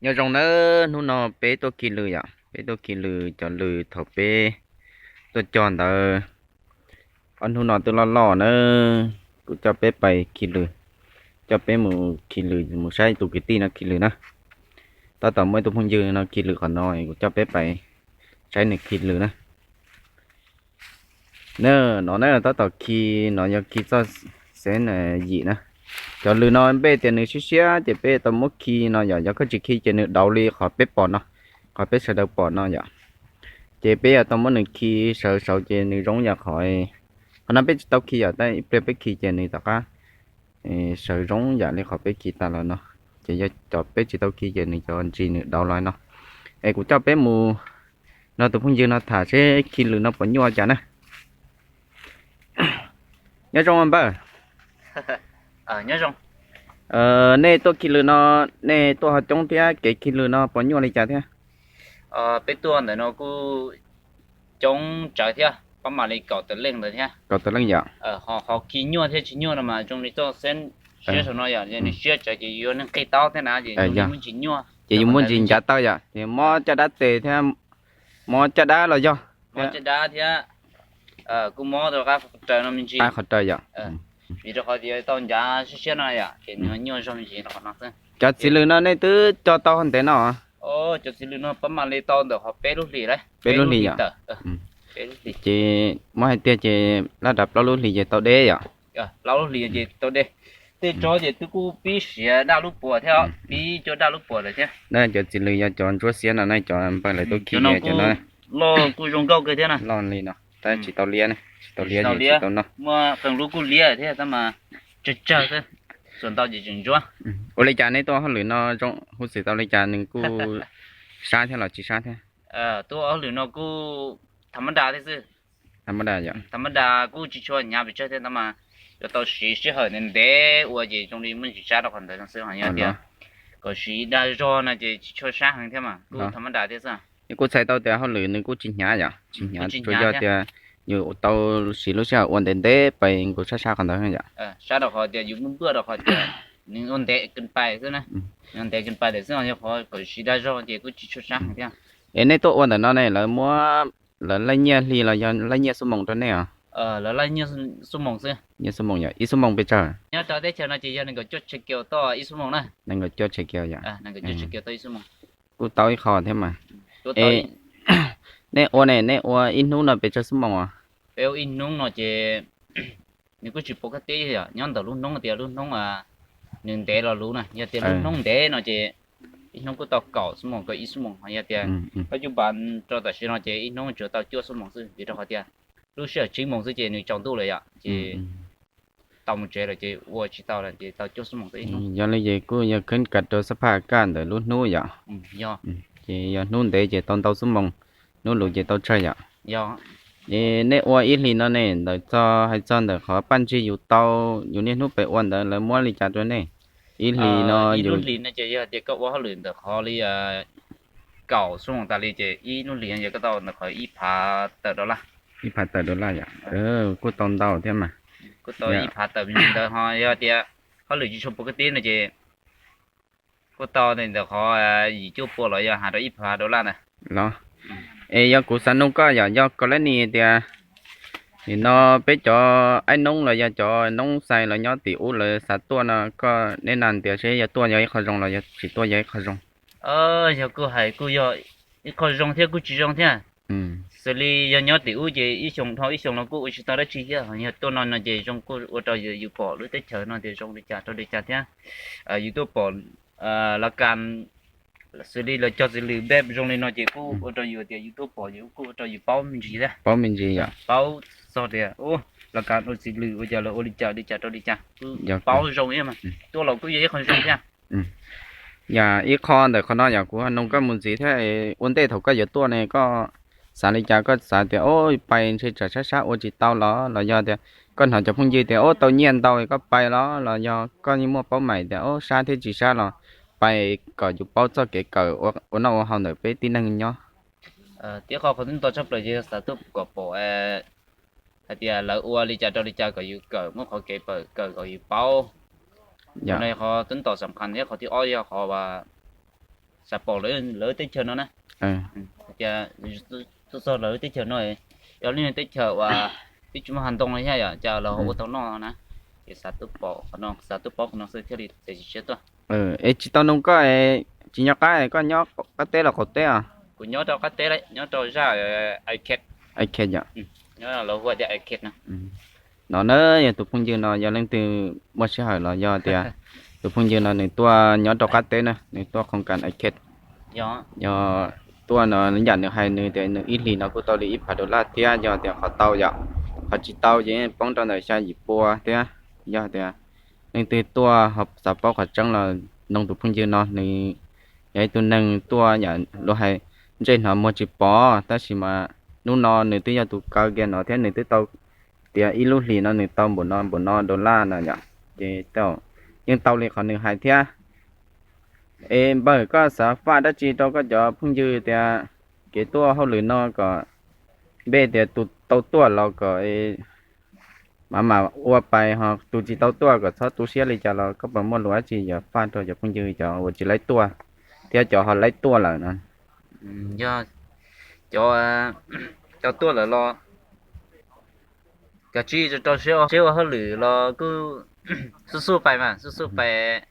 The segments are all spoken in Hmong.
Nyob zoo nawb, hnub no peb tuaj khi lws yom, peb tuaj khi lws cov lws thaum peb tuaj cog ntawd. Ob hnub no twb loj loj na, kuv coj peb pais khi lws, coj peb mus khi lws, mus saib tus kwv tij no khi lws na. Tab tom muaj ib tug phooj ywg no khi lws qhov no, kuv coj peb pais saib nws khi lws na. No na, tab tom khi no yog khi txoj xeeb yim na. Cov lws no npe tias nws siab siab ces peb tau muab khi no yom, yog koj tsis khi ces nws dauv li qhov peb pom no, qhov peb sawv daws pom no yom. Ces peb yuav tau muab nws khi sawv saud ces nws zoo yam qhov, qhov no peb tsis tau khi yom, tab ib pliag peb khi ces nws tom qab sawv zoo yam li qhov peb khi tas los no. Ces yog cov peb tsis tau khi ces nws cov ntsis nws dauv los no. Es kuv coj peb mus nrog tus phooj ywg no tham seb khi lws no puas nyuaj cas na. Nyob zoo npawg. Nej tuaj khi lws no, nej tuaj ho coob thiab, kev khi lws no puas nyuaj li cas thiab? Peb tuaj ntawm no kuj coob tsawv thiab, pab mam li kaum tawm leej ntawd thiab. Kaum tawm leej yom. Ho khi nyuaj thiab tsis nyuaj no mas zoo li txoj xeeb siab saum no yom, nws siab tsawv ces yus yuav nqis taub thiab na ces yus muaj ntsis nyuaj. Ces yus muaj ntsis ncav taw yom, ces mob caj dab tes thiab, mob caj dab los yog. Mob caj dab thiab kuj mob rau qab qhov raws no me ntsis. Qab qhov raws yom. Vim rau qhov tias tau ncav siab siab no yom, ces nws nyuaj zog me ntsis rau qhov no xwb. Cov txiv lws no nej twb cog tau ntev no? Cov txiv lws no pab mam li tau ntawm qhov peb lub hlis lawm. Peb lub hlis yom. Ces muab hais tiag ces laj dav plaub lub hlis ces tau deb yom. Plaub lub hlis ces tau deb. Tej tsob ces twb kuj pib siav daj lub puas thiab, pib cuab daj lub puas lawm thiab. Na cov txiv lws yog cov ntsuab xiab no na, cov npawg lawv tuaj khi cov no. Loj kuj zoo nkauj kawg thiab na. Loj li no tab tsis tau liab, tsis tau liab ces tsis tau noj. Muaj qee lub kuj liab thiab tab mas tsawg tsawg xwb, txuas ntau ces tseem ntsuab. Ua li cas nej tuaj hauj lwm no zoo huv xwm tau li cas, nws kuj sab thiab los tsis sab thiab? Tuaj hauj lwm no kuj tham mab da thiab xwb. Tham mab da yom. Tham mab da kuj tsis tshua hnyav pes tsawg thiab tab mas yuav tau siv sij hawm ntev ntev ua ces zoo li muaj ntsis sab rau qhov ntawd no xwb, ho yog tias kom siv dag zog no ces tsis tshua sab heev thiab mas kuj tham mab da thiab xwb. Kuj txhais tau tias hauj lwm nws kuj tsis hnyav yom, tsis hnyav, tsuas yog tias yus tau siv lub sij hawm ua ntev ntev pais nkaus sab sab qhov ntawd yom. Sab rau qhov tias yus muaj npuaj rau qhov tias nws ua ntev kin pais xwb na, nws ua ntev kin pais lawm xwb, yog qhov kom siv dag zog ces kuj tsis tshua sab heev thiab. Es nej tuaj ua ntawm no ne lawv muab, lawv laij nyiaj hli los yog laij nyiaj xuab moos rau nej os? Lawv laij nyiaj xuab moos xwb. Nyiaj xuab moos yom, ib xuab moos pes tsawg? Nyob rau teb chaws no ces yog nees nkaum cuaj tshe kiaus toj ib xuab moos na. Nees nkaum cuaj tshe kiaus yom. Nees nkaum cuaj tshe kiaus toj ib xuab moos. Kuj tau ib qho thiab mas. Nej ua ne, nej ua ib hnub no pes tsawg xuab moos os? Peb ua ib hnub no ces nws kuj tsis pom kab teb yom, nyob ntawm lub hnub tias lub hnub nws ntev los luv na, yog tias lub hnub ntev no ces ib hnub kuj tau kaum xuab moos, kaum ib xuab moos, ho yog tias koj cub pas rau tam sim no ces ib hnub tsuas tau cuaj xuab moos xwb, vim rau qhov tias lub sij hawm tsib moos xwb ces nws tsaus ntuj lawm yom, ces tau mus tsev lawm ces ua tsis tau lawm ces tau cuaj xuab moos xwb ib hnub. Yog li ces kuj yog khwb kas rau xab phaj kaj ntawm lub hnub yom. Yog. Ces yog hnub ntev ces tau ntau xuab moos, hnub luv ces tau tsawg yom. Yog. Es nej ua ib hlis no ne, ntawm txog hais txog ntawm qhov paj ntsig yus tau, yus niaj hnub pem ua ntawd lawv muab li cas rau nej? Ib hlis no ib lub hlis no ces yog tias koj ua hauj lwm ntawm qhov li kaum xuab moos tas li ces ib lub hlis no ces koj tau ntawm qhov ib phav tawm dollar. Ib phav tawm dollar yom. Kuj tau ntau thiab mas. Kuj tau ib phav tawm me ntsis ntawd, ho yog tias hauj lwm tsis tshua pom kab teb no ces kuj tau ntawm qhov yim cuaj pua los yog has rau ib phav dollar ntawd. Los, es yog kuv xav nug koj yom, yog koj lab nis tias nim no peb cov aib noob los yog cov noob xais los nyob tim ub lawv xav tuaj no, koj neb na tias seb yog tuaj yog ib qho zoo los yog tsis tuaj yog ib qho zoo? Yog kuj hais kuj yog ib qho zoo thiab kuj tsis zoo thiab. Xws li yog nyob tim ub ces ib xyoo dhau ib xyoo no kuj ua tsis tau dab tsi thiab, yog tuaj no no ces zoo kuj ua rau yus pom lub teb chaws no tias zoo li cas rau li cas thiab. Yus tuaj pom lav kas xws li lawv cog txiv lws npej zoo li no ces kuj ua rau yus tias yus tuaj pom yus kuj ua rau yus paub me ntsis thiab. Paub me ntsis yom. Paub txog tias lav kas ua txiv lws ua cas lawv ua li cas li cas rau li cas kuj paub zoo ib yam mas tuaj los kuj yog ib qho zoo thiab. Yog ib qho ntawm qhov no yog kuv nug koj mus ntxiv thiab, ua ntej thaum koj yuav tuaj ne koj xav li cas, koj xav tias o pais ntshe tsam sab sab ua tsis tau los los yog tias koj hnov cov phooj ywg tias o tau nyiaj ntau koj pais los los yog koj yeej muaj paub mais tias o sab thiab tsis sab los pais kom yus paub txoj kev kawm ua noj ua haus ntawm peb tib neeg nyob? Tib qho qhov twb nto tshaj plaws ces xav tuaj kom pom hais tias lawv ua li cas rau li cas kom yus kawm muab qhov kev kawm kom yus paub. Qhov no qhov twb nto xam khas thiab qhov thib ob yog qhov uas xav pom lawv teb chaws no na. Tias tuaj txog lawv teb chaws no, yog lub teb chaws uas twb tsis muaj hav ntoo li thiab yom, cas lawv ho ua tau noj na. Ces xav tuaj pom qhov no, xav tuaj paub qhov no xwb thiaj li txiav txim siab tuaj. Es tsis tau nug koj, tsis nyob qab, koj nyob qab teb los qaum teb os? Kuv nyob rau qab teb, nyob rau zaj Aked. Aked yom. Nyob lawv hu tias Aked no. No na, yog tus phooj ywg no yog leej twg muaj sij hawm los yog tias tus phooj ywg no nws tuaj nyob rau qab teb na, nws tuaj khoos kas Aked. Yog tuaj no yam nws hais nws tias nws ib hlis no kuj tau li ib phav dollar thiab, yog tias qhov tau yom, qhov tsis tau ces poob rau ntawm xya yim pua thiab. Yog tias leej twg tuaj ho xav paub qhov tseeb los noog tus phooj ywg no, nws yog ib tug neeg tuaj yam luag hais ntsej hnov muag tsis pom, tab sis mas hnub no nws twb yog tus kaw kiag no thiab nws twb tau tias ib lub hlis no nws tau npaum no npaum no dollar no yom. Ces yeej tau li qhov nws hais thiab. Es npawg, koj xav faj dab tsi rau koj cov phooj ywg tias kev tuaj hauj lwm no kom npej tias tus tau tuaj los kom mam mam ua pais, ho tus tsis tau tuaj kom txhob tu siab li cas los koj puas muaj lus dab tsi yuav faj rau cov phooj ywg cov uas tsis laib tuaj thiab cov ho laib tuaj lawm no? Yog cov tau tuaj lawm los kav tsij rau siab ua hauj lwm los kuj xub xub pais mas xub xub pais,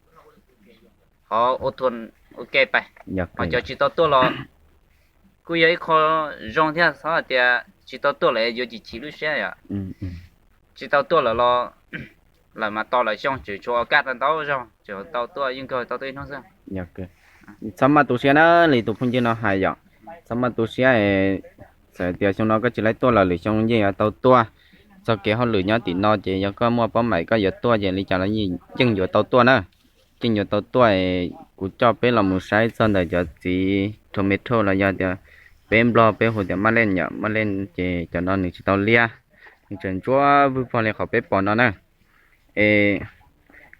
qhov ua thua ua ke pais. Ho cov tsis tau tuaj los kuj yog ib qho zoo thiab, txhob hais tias tsis tau tuaj lawm yuav chim chim lub siab yom. Tsis tau tuaj lawm los lawm mas tos lawm xyoo, tseem tshuav ua kaj tau ntau zaug, tseem tau tuaj yeej kawg tau tuaj ib hnub xwb. Txhob maj tu siab na, li tus phooj ywg no hais yom, txhob maj tu siab. Txawm tias xyoo no koj tsis laib tuaj los lwm xyoo yeej yuav tau tuaj. Txog kev hauj lwm nyob tim no ces yog koj muaj paub mais koj yuav tuaj ces li cas los yeej yuav tau tuaj na. Yeej yuav tau tuaj. Kuv coj peb los mus saib txog ntawm cov txiv tomato los yog tias peb Nplog peb hu tias maj leej yom, maj leej ces cov no nws tsis tau liab, nws tseem ntsuab vwg pog li qhov peb pom no na. Es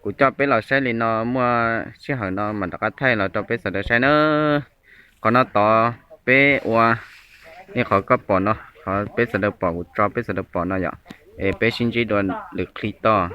kuv coj peb los saib li no, muaj sij hawm no mam rov qab thaij los rau peb sawv daws saib na. Qhov no tod peb ua li qhov koj pom no, qhov peb sawv daws pom, kuv tso peb sawv daws pom no yom. Es peb sib ntsib dua lwm clip tod.